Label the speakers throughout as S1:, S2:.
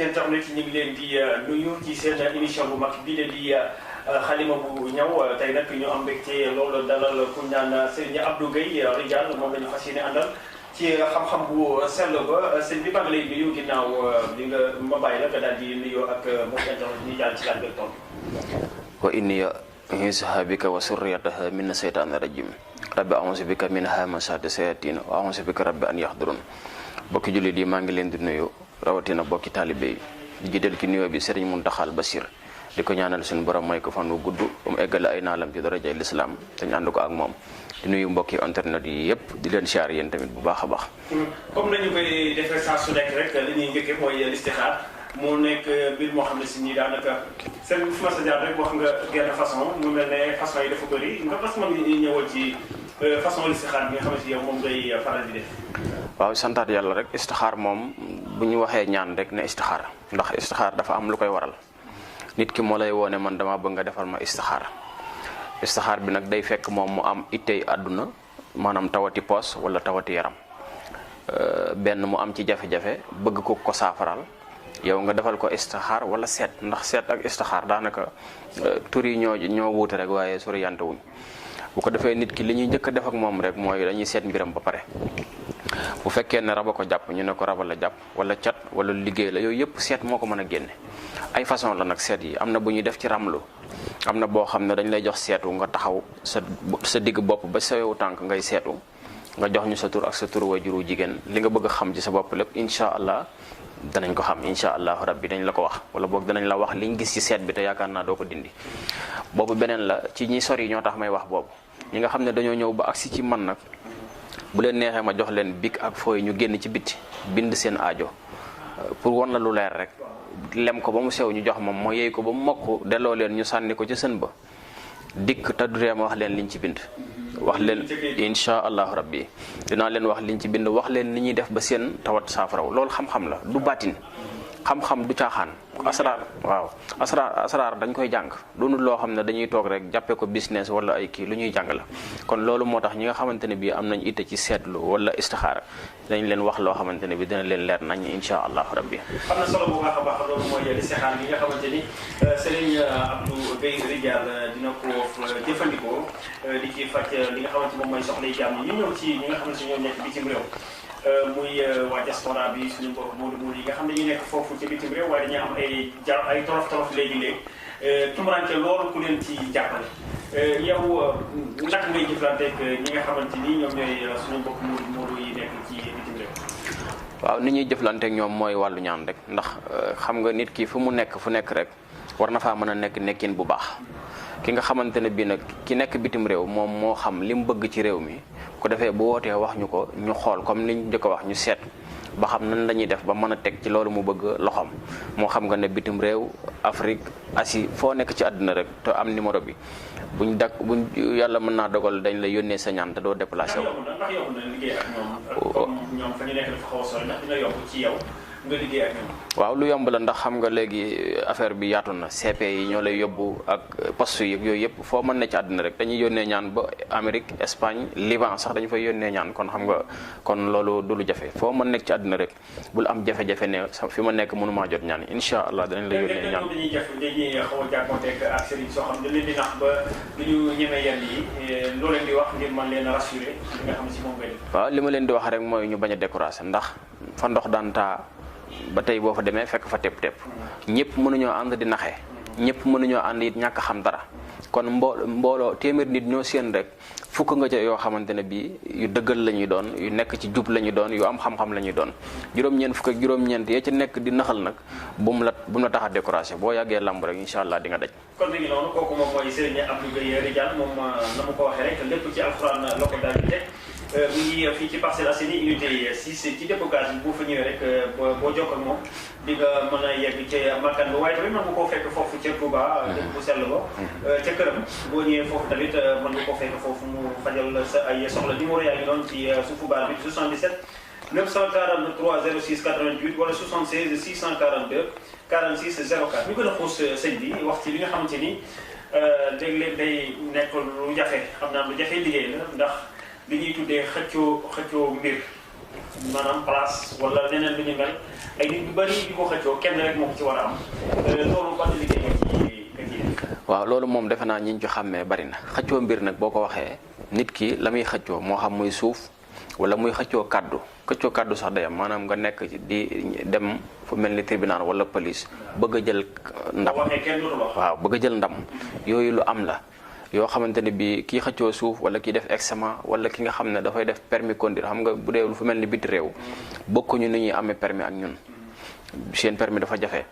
S1: internet yi ñu ngi leen di nuyu ci seen émission bu mag bi di xalima bu ñaw tey nag ñu am mbégte loolu dalal ku ñu naan Serigne Abdou Gueye Ridial moom la ñu fas yéene àndal ci xam-xam bu sell ba sëñ bi maa ngi lay nuyu ginnaaw li nga ma bàyyi la nga daal di nuyoo ak mbokk internet ñu jàll ci laaj bi tontu.
S2: wa inni u'iizuha bika wa surriyataha mina shaytaani rajim rabbi a'uuzu bika min hamazaati sayaatiin wa a'uuzu bika rabbi an yahdurun. bokki jullit yi maa ngi leen di nuyu rawatina bokki taalibe yi di jiital ki nuyoo bi Serigne Mountakha Bassir di ko ñaanal suñu borom may ko fan wu gudd mu eggale ay naalam ci darajay lislaam te ñu ànd ko ak moom di nuyu mbokki internet yi yëpp di leen siyaar yéen tamit bu baax a baax.
S1: comme nañu koy defee saa su nekk rek li ñuy njëkkee mooy listixaar mu nekk mbir moo xam ne si nii daanaka seen fu ma sa jaar rek wax nga genn façon mu mel ne façon yi dafa bëri nga fas mën ñëwal ci façon listixaar bi nga xam ne si yow moom ngay faral di def.
S2: waaw santaat yàlla rek istixaar moom bu ñu waxee ñaan rek ne istixaar ndax istixaar dafa am lu koy waral nit ki moo lay woone man dama bëgg nga defal ma istixaar bi nag day fekk moom mu am ittey àdduna maanaam tawati poos wala tawati yaram benn mu am ci jafe-jafe bëgg ko saafaral yow nga defal ko istixaar wala seet ndax seet ak istixaar daanaka tur yi ñoo wuute rek waaye soriyante wuñ bu ko defee nit ki li ñuy njëkk a def ak moom rek mooy dañuy seet mbiram ba pare bu fekkee ne raba ko jàpp ñu ne ko raba la jàpp wala cat wala liggéey la yooyu yëpp seet moo ko mën a génne ay façon la nag seet yi am na bu ñuy def ci ramlu am na boo xam ne dañ lay jox seetu nga taxaw sa digg bopp ba sa wewu tànk ngay seetu nga jox ñu sa tur ak sa tur waajuru jigéen li nga bëgg a xam ci sa bopp lépp incha allah danañ ko xam incha allahu rabbi dañ la ko wax wala boog danañ la wax liñ gis ci seet bi te yaakaar naa doo ko dindi boobu beneen la ci ñi sori ñoo tax may wax boobu ñi nga xam ne dañoo ñëw ba agsi ci man nag bu leen neexee ma jox leen bic ak fooy ñu génn ci bitti bind seen aajo pour wan la lu leer rek lem ko ba mu sew ñu jox ma moo yey ko ba mu mokk delloo leen ñu sànni ko ci sën ba dikk te duree ma wax leen liñ ci bind wax leen insha allahu rabbi dinaa leen wax liñ ci bind wax leen ni ñuy def ba seen tawat saafaraw loolu xam-xam la du baatin xam-xam du caaxaan asraar waaw asraar dañ koy jàng doonul loo xam ne dañuy toog rek jàppee ko business wala ay kii lu ñuy jàng la kon loolu moo tax ñi nga xamante ne bii am nañ itte ci seetlu wala istixaara dañ leen wax loo xamante ne bi dina leen leer nañ insha allahu rabbi.
S1: xam na solo bu baax a baax loolu mooy listixaar bi nga xamante ni Serigne Abdou Gueye Ridial dina ko jëfandikoo di ci faj li nga xamante moom mooy soxlay jàmm ñu ñëw ci ñi nga xamante ñoo nekk bitim réew muy waa diaspora bi suñu mbokk Modou yi nga xam ne ñu nekk foofu ci bitim réew waaye dañuy am ay torof léegi-léegi tumurante loolu ku leen ci jàppale yow naka ngay jëflanteeg ñi nga xamante ni ñoom ñooy suñu mbokk Modou yi nekk ci bitim réew.
S2: waaw ni ñuy jëflanteeg ñoom mooy wàllu ñaan rek ndax xam nga nit ki fu nekk rek war na faa mën a nekkin bu baax ki nga xamante ne bii nag ki nekk bitim réew moom moo xam li mu bëgg ci réew mi ko defee bu wootee wax ñu ko ñu xool comme liñ njëkk a wax ñu seet ba xam nan la ñuy def ba mën a teg ci loolu mu bëgg loxoom moo xam nga ne bitim réew Afrique Asie foo nekk ci àdduna rek te am numéro bi buñ yàlla mën naa dogal dañ la yónnee sa ñaan te doo déplacé wu.
S1: ndax yomb na liggéey ak ñoom comme ñoom fa ñu nekk dafa xaw a sori ndax dina yomb ci yow nga liggéey ak ñoom.
S2: waaw lu yomb la ndax xam nga léegi affaire bi yaatu na CP yi ñoo lay yóbbu ak poste yi yooyu yëpp foo mën ne ci àdduna rek dañuy yónnee ñaan ba Amérique Espagne Liban sax dañu fay yónnee ñaan kon xam nga kon loolu du lu jafe foo mën nekk ci àdduna rek bul am jafe-jafe ne fi ma nekk mënumaa jot ñaan incha allah danañ la yónnee ñaan.
S1: dañuy xaw a jàppanteeg ak sëriñ soo xam ne dañ leen di nax ba du ñu ñemee yenn yi loo leen di wax ngir mën leen a rassuré li nga xam ne si moom ngay def.
S2: waaw li ma leen di wax rek mooy ñu bañ a découragé ndax fa ndox daan taa ba tey boo fa demee fekk fa tepp ñëpp mënuñoo ànd di naxee ñëpp mënuñoo ànd it ñàkk xam dara kon mbooloo téeméer nit ñoo seen rek fukk nga ca yoo xamante ne bii yu dëggal la ñuy doon yu nekk ci jub la ñuy doon yu am xam-xam la ñuy doon juróom-ñeent fukk ak juróom-ñeent ya ca nekk di naxal nag bu mu la tax a découragé boo yàggee lamb rek incha allah di nga daj.
S1: kon mi ngi noonu kooku moom mooy Serigne Abdou Gueye Ridial moom na ma ko waxee rek lépp ci alxuraan la ko daal di teg mu ngi fii ci Parcelles Assainies unité 6 ci dépôt gaz bi boo fa ñëwee rek boo jokkoo ak moom di nga mën a yegg ca makkaan ba waaye tamit mën nga koo fekk foofu ca Touba dëkk bu sell ba ca këram boo ñëwee foofu tamit mën nga koo fekk foofu mu fajal sa ay soxla numéro yaa ngi doon ci suufu baar bi 77 943 06 88 wala 76 642 46 04 ñu gën a xuus sëñ bi wax ci li nga xamante ni léeg-léeg day nekk lu jafe xam naa lu jafe liggéey la ndax li ñuy tuddee xëccoo mbir maanaam place wala leneen lu ñu mel ay nit yu bari di ko xëccoo kenn rek moo ko ci war a am loolu ban liggéey nga ci
S2: waaw loolu moom defe naa ñi ñu ci xàmmee bari na xëccoo mbir nag boo ko waxee nit ki la muy xëccoo moo xam muy suuf wala muy xëccoo kàddu sax day am maanaam nga nekk di dem fu mel ni tribunal wala police bëgg a jël ndam waaw bëgg a jël ndam yooyu lu am la yoo xamante ne bi kii xëccoo suuf wala kii def examen wala ki nga xam ne dafay def permis conduire xam nga bu dee lu fu mel ni biti réew bokkuñu ni ñuy amee permis ak ñun seen permis dafa jafe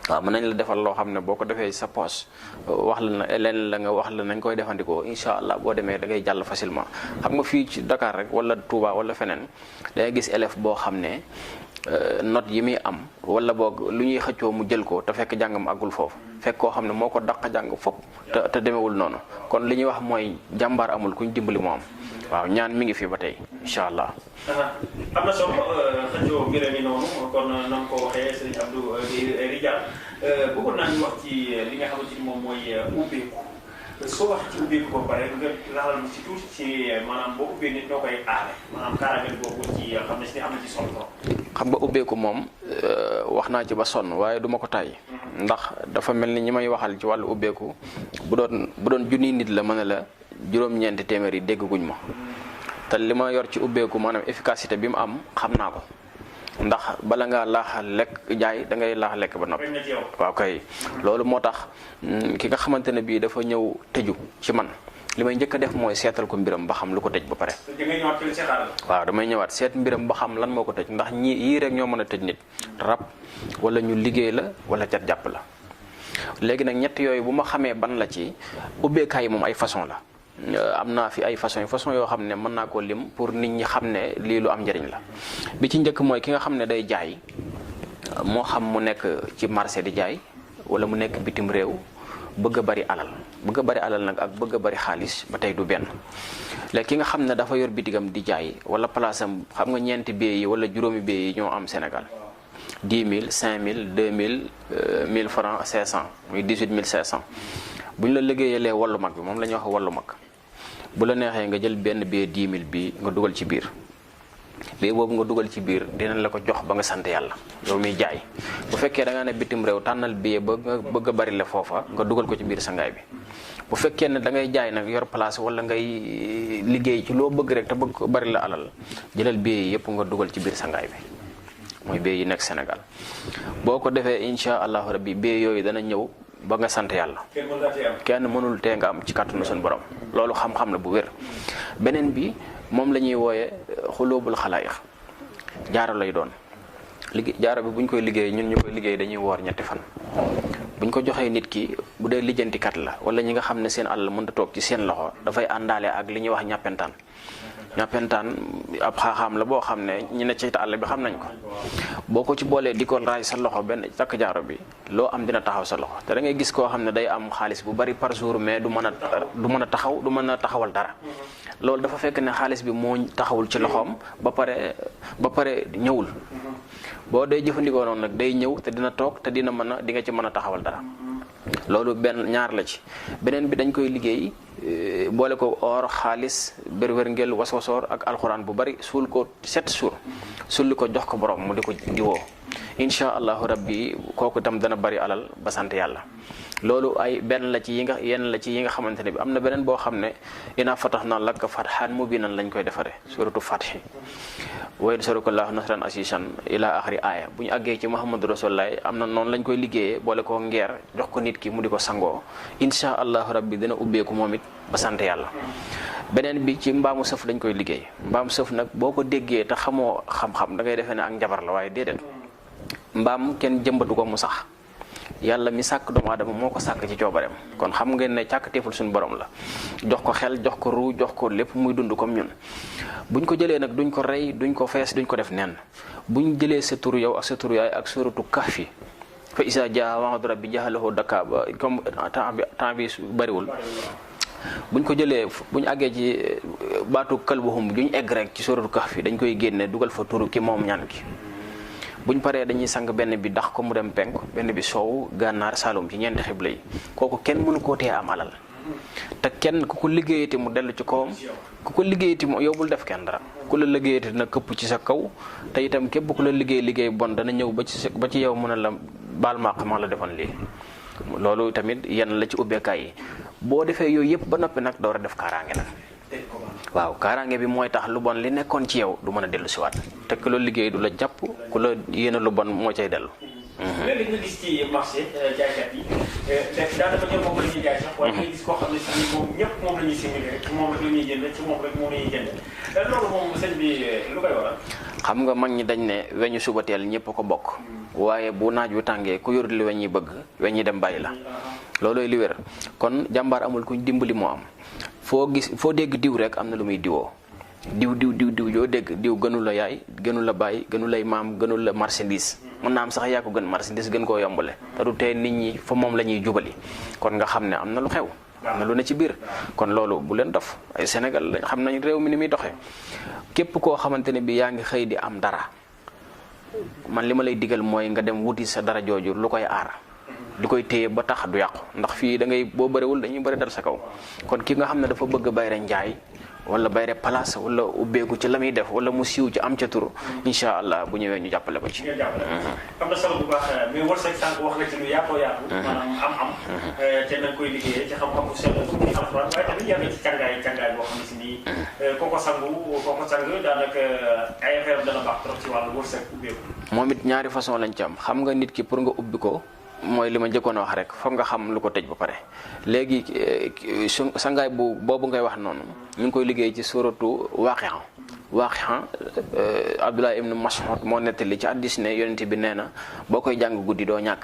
S2: waaw mën nañ la defal loo xam ne boo ko defee sa poche wax la na leen la nga wax la nañ koy defandikoo incha allah boo demee da ngay jàll facilement xam nga fii ci Dakar rek wala Touba wala feneen dangay gis élève boo xam ne note yi muy am wala boog lu ñuy xëccoo mu jël ko te fekk jàngam àggul foofu fekk koo xam ne moo ko daq jàng fopp te demewul noonu kon li ñuy wax mooy jàmbaar amul kuñ dimbali moo am waaw ñaan mi ngi fi ba tey incha allah.
S1: am na solo xëccoo mbir mi noonu kon na nga ko waxee sëriñ Abdou Rijal bëggoon naa ñu wax ci li nga xamante ni moom mooy ubbeeku soo wax ci ubbeeku ba pare nga laal ci tuuti ci maanaam boo ubbee nit ñoo koy aare maanaam kaaraange boobu ci xam ne si am na ci solo.
S2: xam nga ubbeeku moom wax naa ci ba sonn waaye du ma ko tàyyi ndax dafa mel ni ñi may waxal ci wàllu ubbeeku bu doon junniy nit la mën a la juróom-ñeenti téeméer yi dégg guñ ma te li ma yor ci ubbeeku maanaam efficacité bi mu am xam naa ko ndax bala ngaa laax lekk jaay da ngay laax lekk ba noppi waaw kay loolu moo tax ki nga xamante ne bii dafa ñëw tëju ci man li may njëkk a def mooy seetal ko mbiram ba xam lu ko tëj ba pare waaw damay ñëwaat seet mbiram ba xam lan moo ko tëj ndax yii rek ñoo mën a tëj nit rab wala ñu liggéey la wala cat jàpp la léegi nag ñett yooyu bu ma xamee ban la ci ubbeekaay yi moom ay façon la am naa fi ay façon yoo xam ne mën naa koo lim pour nit ñi xam ne lii lu am njëriñ la bi ci njëkk mooy ki nga xam ne day jaay moo xam mu nekk ci marché di jaay wala mu nekk bitim réew bëgg a bari alal nag ak bëgg a bari xaalis ba tey du benn léegi ki nga xam ne dafa yor bitigam di jaay wala place am xam nga ñeenti billets yi wala juróomi billets yi ñoo am Sénégal 10 000 5 000 2 000 1000 francs 500 muy 18 500 bu ñu la liggéeyalee wallu mag bi moom la ñuy wax wallu mag bu la neexee nga jël benn billet 10 000 bi nga dugal ci biir billet boobu nga dugal ci biir dinañ la ko jox ba nga sant yàlla yow miy jaay bu fekkee da nga ne bitim réew tànnal billet ba nga bëgg a bari la foofa nga dugal ko ci biir sangaay bi bu fekkee ne da ngay jaay nag yor place wala ngay liggéey ci loo bëgg rek te bëgg ko bari la alal jëlal billet yi yëpp nga dugal ci biir sangaay bi mooy billet yi nekk Sénégal boo ko defee incha allahu rabbi billet yooyu dana ñëw ba nga sant yàlla kenn mënul tee nga am ci kàttanu suñu borom loolu xam-xam la bu wér beneen bi moom la ñuy wooye xulóobul xalaayiq jaaro lay doon jaaro bi bu ñu koy liggéey ñun ñu koy liggéey dañuy woor ñetti fan bu ñu ko joxee nit ki bu dee lijjantikat la wala ñi nga xam ne seen àll mënta toog ci seen loxo dafay àndaale ak li ñuy wax ñàppentaan ab xaaxaam la boo xam ne ñi ne ci àll bi xam nañ ko boo ko ci boolee di ko raay sa loxo benn takk jaaro bi loo am dina taxaw sa loxo te da ngay gis koo xam ne day am xaalis bu bari par jour mais du mën a taxawal dara loolu dafa fekk ne xaalis bi moo taxawul ci loxoom ba pare ñëwul boo dee jëfandikoo noonu nag day ñëw te dina toog te di nga ci mën a taxawal dara loolu ñaar la ci beneen bi dañ koy liggéey boole ko or xaalis bérwér-ngel waswasoor ak alxuraan bu bari suul ko 7 jours sulli ko jox ko borom mu di ko diwoo insha allahu rabbi kooku itam dana bari alal ba sant yàlla loolu ay benn la ci yi nga xamante ne bi am na beneen boo xam ne inaa fatahnaa laka fathan mubiinan lañ koy defaree suratu fathi wa yansurukallahu nasran asiisan ila axiri aaya bu ñu àggee ci muhammadu rasulullah am na noonu lañ koy liggéeyee boole ko ngeer jox ko nit ki mu di ko sangoo insha allahu rabbi dina ubbeeku moom it ba sant yàlla beneen bi ci mbaamu sëf lañ koy liggéey mbaamu sëf nag boo ko déggee te xamoo xam-xam da ngay defee ne ak njabar la waaye déedéet mbaam kenn jëmbatu ko mu sax yàlla mi sàkk doomu aadama moo ko sàkk ci coobareem kon xam ngeen ne càkkatéeful suñu borom la jox ko xel jox ko ruu jox ko lépp muy dund comme ñun buñ ko jëlee nag duñ ko rey duñ ko fees duñ ko def nen buñ jëlee sa turu yow ak sa turu yaay ak suratu kahfi fa isa jaa wa'du rabbi jahalahu dakka ba comme temps bi bariwul buñ ko jëlee buñ àggee ci baatu kalbuhum duñ egg rek ci suratu kahfi dañ koy génne dugal fa turu ki moom ñaan gi buñ paree dañuy sang benn bi dax ko mu dem penk benn bi soow gànnaar saalum ci ñeenti xibla yi kooku kenn mënu koo tee am alal te kenn ku ko liggéeyati mu dellu ci kawam ku ko liggéeyati mu yow bul def kenn dara ku la liggéeyati na këpp ci sa kaw te itam képp ku la liggéey bon dana ñëw ba ci yow mën a la baal maa la defoon lii loolu tamit yenn la ci ubbeekaay yi boo defee yooyu yëpp ba noppi nag door a def kaaraange nag waaw kaaraange bi mooy tax lu bon li nekkoon ci yow du mën a dellu si waat te ku la liggéey du la jàpp ku la yéene lu bon moo cay dellu.
S1: léeg-léeg nga gis ci marché jaaykat yi daanaka ñoom moom la ñuy jaay sax waaye nga gis koo xam ne si moom ñëpp moom la ñuy simili rek ci moom rek la ñuy jënd ci moom rek moom la ñuy jënd loolu moom sëñ bi lu koy waral.
S2: xam nga mag ñi dañ ne weñu suba teel ñëpp ko bokk waaye bu naaj wi tàngee ku yorut li weñ yi bëgg weñ yi dem bàyyi la loolooy li wér kon jàmbaar amul kuñ dimbali moo am foo dégg diw rek am na lu muy diwoo diw yoo dégg diw gënu la yaay gënu la baay gënu lay maam gënu la marchandise mën naa am sax yaa ko gën marchandise gën koo yombale te du tee nit ñi fa moom la ñuy jubali kon nga xam ne am na lu xew am na lu ne ci biir kon loolu bu leen dof ay Sénégal lañ xam nañ réew mi ni muy doxee képp koo xamante ne bi yaa ngi xëy di am dara man li ma lay digal mooy nga dem wuti sa dara jooju lu koy aar di koy téye ba tax du yàqu ndax fii da ngay boo bëriwul dañuy bëri dal sa kaw kon ki nga xam ne dafa bëgg bayre njaay wala bayre place wala ubbeeku ci la muy def wala mu siiw ci am ca tur incha allah bu ñëwee ñu jàppale ko ci.
S1: am na solo bu baax mais wërsëg sànq wax nga ci lu yaatoo yaatu. maanaam am-am. te nañ koy liggéeyee ci xam-xam bu sell bu ci alxuraan waaye tamit yàlla ci càngaay boo xam ne si nii kooko sang daanaka ay affaire dana baax trop ci wàllu wërsëg ubbeeku.
S2: moom it ñaari façon lañ ci am xam nga nit ki pour nga ubbi ko. mooy li ma njëkkoon a wax rek foog nga xam lu ko tëj ba pare léegi sangaay boobu ngay wax noonu ñu ngi koy liggéey ci suratu Waaqi'a Abdullah ibn Mas'ud moo nettali ci hadiis ne yonent bi nee na boo koy jàng guddi doo ñàkk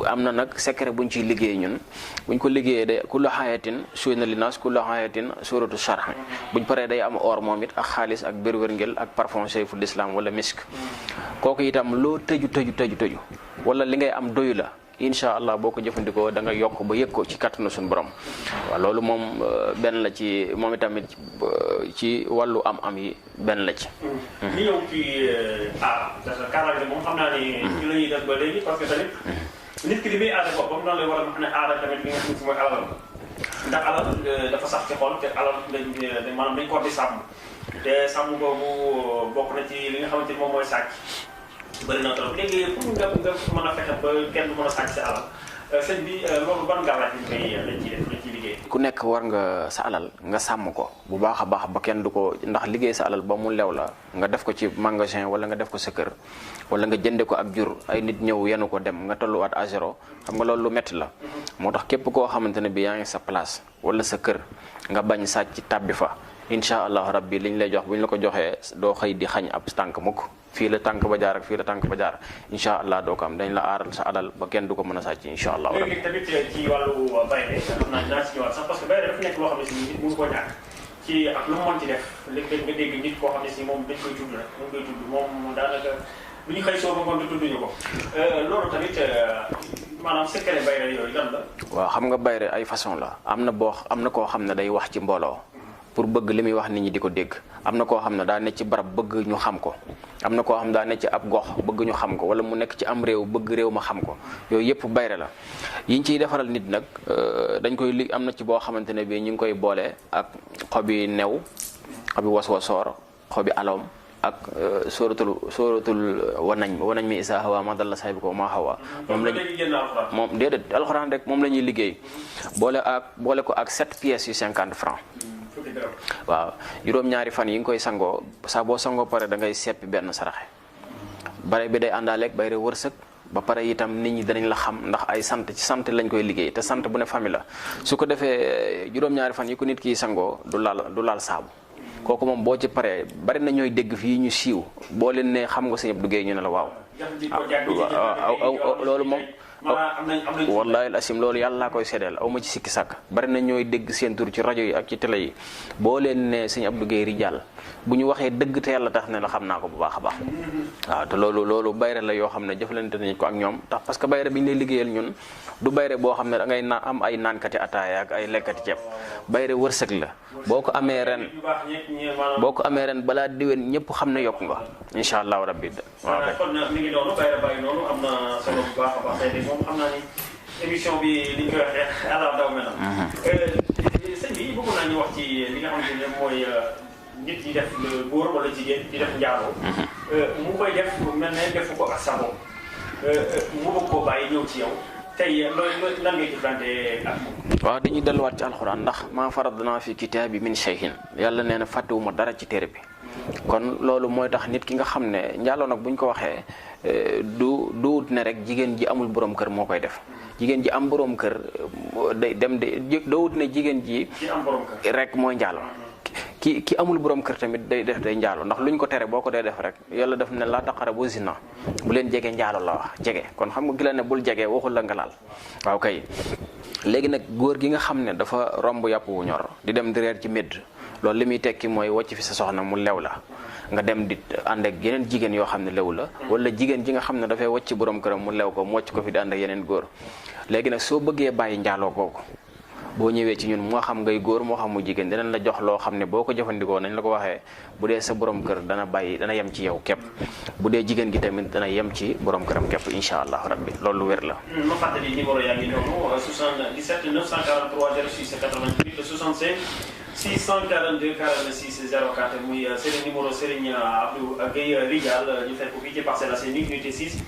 S2: am na nag secret buñ ciy liggéey ñun buñ ko liggéeyee day kullu xaayatin suy na linaas kullu xaayatin suratu sharh buñ paree day am or moom it ak xaalis ak bérwérngel ak parfum sayful islam wala misk kooku itam loo tëju wala li ngay am doyu la incha allah boo ko jëfandikoo da nga yokk ba yëg ko ci kattanu suñu borom waaw loolu moom benn la ci moom itamit ci wàllu am yi benn la ci.
S1: li ñëw ci kaaraange moom xam naa ni ci la ñuy def ba léegi parce que tamit nit ki li muy aada boppam noonu lay war a ne aada tamit li nga xam ne mooy alal ndax alal dafa sax ci xol te alal maanaam dañ ko di sàmm te sàmm boobu bokk na ci li nga xamante ni moom mooy sàcc. bëri na trop léegi pour nga mën a fexe ba kenn du mën a sàcc sa alal sëñ bi loolu ban gàllaaj lañ ciy liggéey.
S2: ku nekk war nga sa alal nga sàmm ko bu baax a baax ba kenn du ko ndax liggéey sa alal ba mu lew la nga def ko ci magasin wala nga def ko sa kër wala nga jënde ko ak jur ay nit ñëw yenu ko dem nga tolluwaat à zéro xam nga loolu lu metti la. moo tax képp koo xamante ne bi yaa ngi sa place wala sa kër nga bañ sàcc tàbbi fa incha allah rabbi liñ lay jox bu ñu la ko joxee doo xëy di xañ ab tànk mukk fii la tànk ba jaar ak fii la tànk ba jaar incha allah doo ko am dañ la aaral sa alal ba kenn du ko mën a sàcc incha allah.
S1: léegi tamit ci wàllu bayre xam naa dinaa ci ñëwaat sax parce que bayre dafa nekk loo xam ne si nit mënu koo ñàkk ci ak lu mu mën ci def léeg-léeg nga dégg nit koo xam ne si moom dañ koy tudd rek moom koy tudd moom daanaka lu ñu xëy soo ba ngoon di tudduñu ko loolu tamit maanaam secret bayre yooyu lan la.
S2: waaw xam nga bayre ay façon la am na koo xam ne day wax ci mbooloo pour bëgg li muy wax nit ñi di ko dégg am na koo xam ne daa nekk ci barab bëgg ñu xam ko am na koo xam ne daa nekk ci ab gox bëgg ñu xam ko wala mu nekk ci am réew bëgg réew ma xam ko yooyu yëpp bayre la yiñ ciy defaral nit nag dañ koy am na ci boo xamante ne bii ñu ngi koy boole ak xobi new xobi waswasoor xobi aloom ak sóoratul wanañ mi isa hawa ma dalla sahibi ko ma hawa moom déedéet alxuraan rek moom la ñuy liggéey boole ko ak 7 pièces yu 50 francs waaw juróom-ñaari fan yi nga koy sangoo saa boo sangoo pare da ngay seppi benn saraxe bare bi day àndaaleeg bayre wërsëg ba pare itam nit ñi danañ la xam ndax ay sant ci sant lañ koy liggéey te sant bu ne famille la su ko defee juróom-ñaari fan yi ko nit kiy sangoo du laal saabu kooku moom boo ci paree bari na ñooy dégg fii ñu siiw boo leen ne xam nga Sëñ Abdou Guèye ñu ne la waaw loolu moom wallahi asim loolu yàlla laa koy seddeel aw ma ci sikki sàkk bari na ñooy dégg seen tur ci rajo yi ak ci télé yi boo leen ne Sëñ Abdou Guèye Ridial bu ñu waxee dëgg te yàlla tax ne la xam naa ko bu baax a baax waaw te loolu bayre la yoo xam ne jëflante nañ ko ak ñoom tax parce que bayre bi ñu lay liggéeyal ñun du bayre boo xam ne da ngay am ay naankati ataaya ak ay lekkati ceeb bayre wërsëg la boo ko amee ren balaa diwén ñëpp xam ne yokk nga incha allahu rabbi
S1: waaw kon mi ngi noonu bayre bàyyi noonu am na solo bu baax a baax tey moom xam naa ni émission bi li ñu koy waxee ala daw mel na. sëñ bi bëggoon naa ñu wax ci li nga xamante ne mooy nit yi def góor wala jigéen di def njaaloo. mu koy def mel ne defu ko ak sago mu bëgg koo bàyyi ñëw ci yow tey loolu lan ngay jëflante ak moom.
S2: waaw dañuy delluwaat ci alxuraan ndax maa faradnaa fi kitaabi min shay'in yàlla nee na fàttewuma dara ci téere bi. kon loolu mooy tax nit ki nga xam ne njaaloo nag bu ñu ko waxee du wut ne rek jigéen ji amul borom kër moo koy def jigéen ji am borom kër day dem de doo wut ne jigéen ji rek mooy njaaloo ki amul borom kër tamit day njaaloo ndax lu ñu ko tere boo ko dee def rek yàlla def ne laa taqrabu zina bu leen jege njaaloo la wax jege kon xam nga gi la ne bul jege waxul la nga laal waaw kay léegi nag góor gi nga xam ne dafa romb yàpp wu ñor di dem di reer ci médd loolu li muy tekki mooy wàcc fi sa soxna mu lew la nga dem di ànd ak yeneen jigéen yoo xam ne lew la wala jigéen ji nga xam ne dafay wàcc borom këram mu lew ko mu wàcc ko fi di ànd ak yeneen góor léegi nag soo bëggee bàyyi njaaloo googu boo ñëwee ci ñun moo xam ngay góor moo xam mu jigéen dinañ la jox loo xam ne boo ko jëfandikoo nañ la ko waxee bu dee sa borom kër dana yem ci yow képp bu dee jigéen gi tamit dana yem ci borom këram képp incha allah rabbi loolu wér la.
S1: ma fàttali numéro yaa ngi noonu 77 943 06 88 65 642 46 04 muy seen numéro Serigne Abdou Gueye Ridial ñu fekk ko fii ci Parcelles Assainies unité 6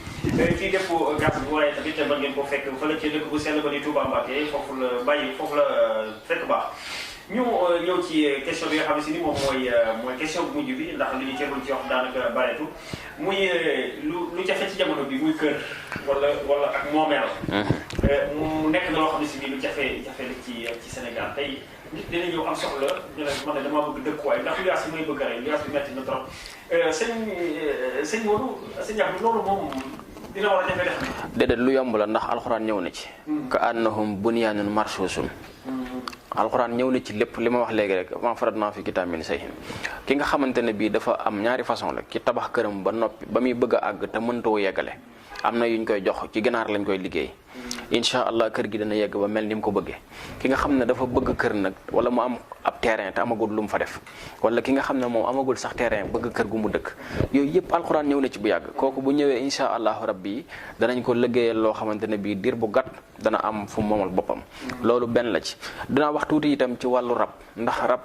S1: fii def gaz bu waaye tamit mën ngeen ko fekk fële ci dëkk bu sell ba di Touba Mbacké foofu la fekk baax ñu ñëw ci question bi nga xam ne si ni moom mooy question bu mujj bi ndax li ñu ceeroon ci wax daanaka bareetu muy lu jafe ci jamono bi muy kër wala ak moomeel mu nekk na loo xam ne si ni lu jafe la ci Sénégal tey nit dina ñëw am soxla ñu ne man ne damaa bëgg dëkkuwaay ndax luyaas bi may bëgg rek luyaas bi metti na trop sëñ Modou sëñ Abdou loolu moom dina war a jafe def na
S2: déedéet lu yomb la ndax alxuraan ñëw na ci ka annahum bunyaanun marsuusun alxuraan ñëw na ci lépp li ma wax léegi rek maa faradnaa fi kitaabin min shay'in ki nga xamante ne bii dafa am ñaari façon la ki tabax këram ba noppi ba muy bëgg a àgg te mëntoo yeggale am na yuñ koy jox ci ginaar lañ koy liggéey incha allah kër gi dana yegg ba mel ni mu ko bëggee ki nga xam ne dafa bëgg kër nag wala mu am ab terrain te amagul lu mu fa def wala ki nga xam ne moom amagul sax terrain bëgg kër gu mu dëkk yooyu yëpp alxuraan ñëw na ci bu yàgg kooku bu ñëwee incha allahu rabbi danañ ko liggéeyal loo xamante ne bii diir bu gàtt dana am fu moomal boppam loolu benn la ci dinaa wax tuuti itam ci wàllu rab ndax rab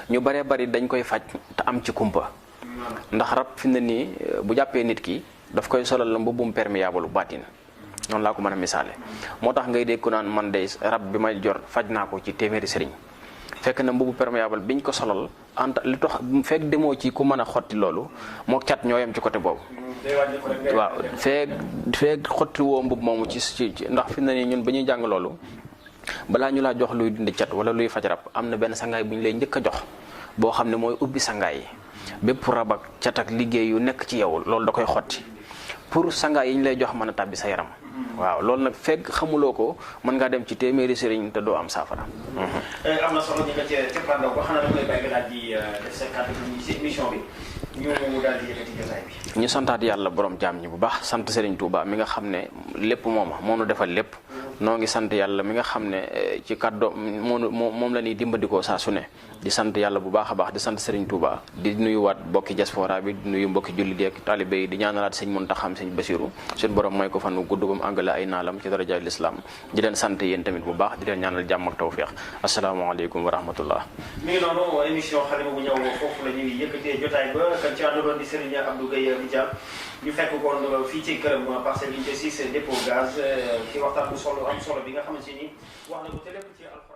S2: ñu baree bari dañ koy faj te am ci kumpa ndax rab fi mu ne nii bu jàppee nit ki daf koy solal la mbubbum perméable baatin noonu laa ko mën a misaale moo tax ngay dégg ko naan man de rab bi may jor faj naa ko ci téeméeri sëriñ fekk na mbubu perméable biñ ko solal li tax fekk demoo ci ku mën a xotti loolu moo cat ñoo yem ci côté boobu waaw fekk xotti woo mbub moomu ci ndax fi na ni ñun ba ñuy jàng loolu balaa ñu laa jox luy dindi cat wala luy faj rab am na benn sangaay bu ñu lay njëkk a jox boo xam ne mooy ubbi sangaay yi bépp rab ak cat ak liggéey yu nekk ci yow loolu da koy xotti pour sangaay yi ñu lay jox mën a tàbbi sa yaram waaw loolu nag fekk xamuloo ko mën ngaa dem ci téeméeri sëriñ te doo am saafara.
S1: am na solo ñu nga ca cappaandaw ba xanaa dama lay bàyyi nga daal di def sa kàddu ci émission bi ñu daal di yëkkati jotaay bi. ñu
S2: santaat yàlla borom jaam ñi bu baax sant Serigne Touba mi nga xam ne lépp mooma moo nu defal lépp noo ngi sant yàlla mi nga xam ne ci kàddo moom la ñuy dimbandikoo saa su ne di sant yàlla bu baax a baax di sant Serigne Touba di nuyuwaat bokki diaspora bi di nuyu mbokki jullit yi ak taalibe yi di ñaanalaat sëñ Muntaxa sëñ Basiru suñu borom mooy ko fan wu gudd ba mu àggale ay naalam ci daraja l'islam di leen sant yéen tamit bu baax di leen ñaanal jàmm ak tawféex asalaamaaleykum wa rahmatullah.
S1: mi ngi noonu émission Xalima bu ñëw foofu la ñuy yëkkatee jotaay ba kan ci àndoon di Serigne Abdou Gueye Ridial ñu fekk ko fii ci këram Parcelles Unité 6 dépôt gaz ci waxtaan bu am solo bi nga xamante ni wax na ko te lépp ci alxuraan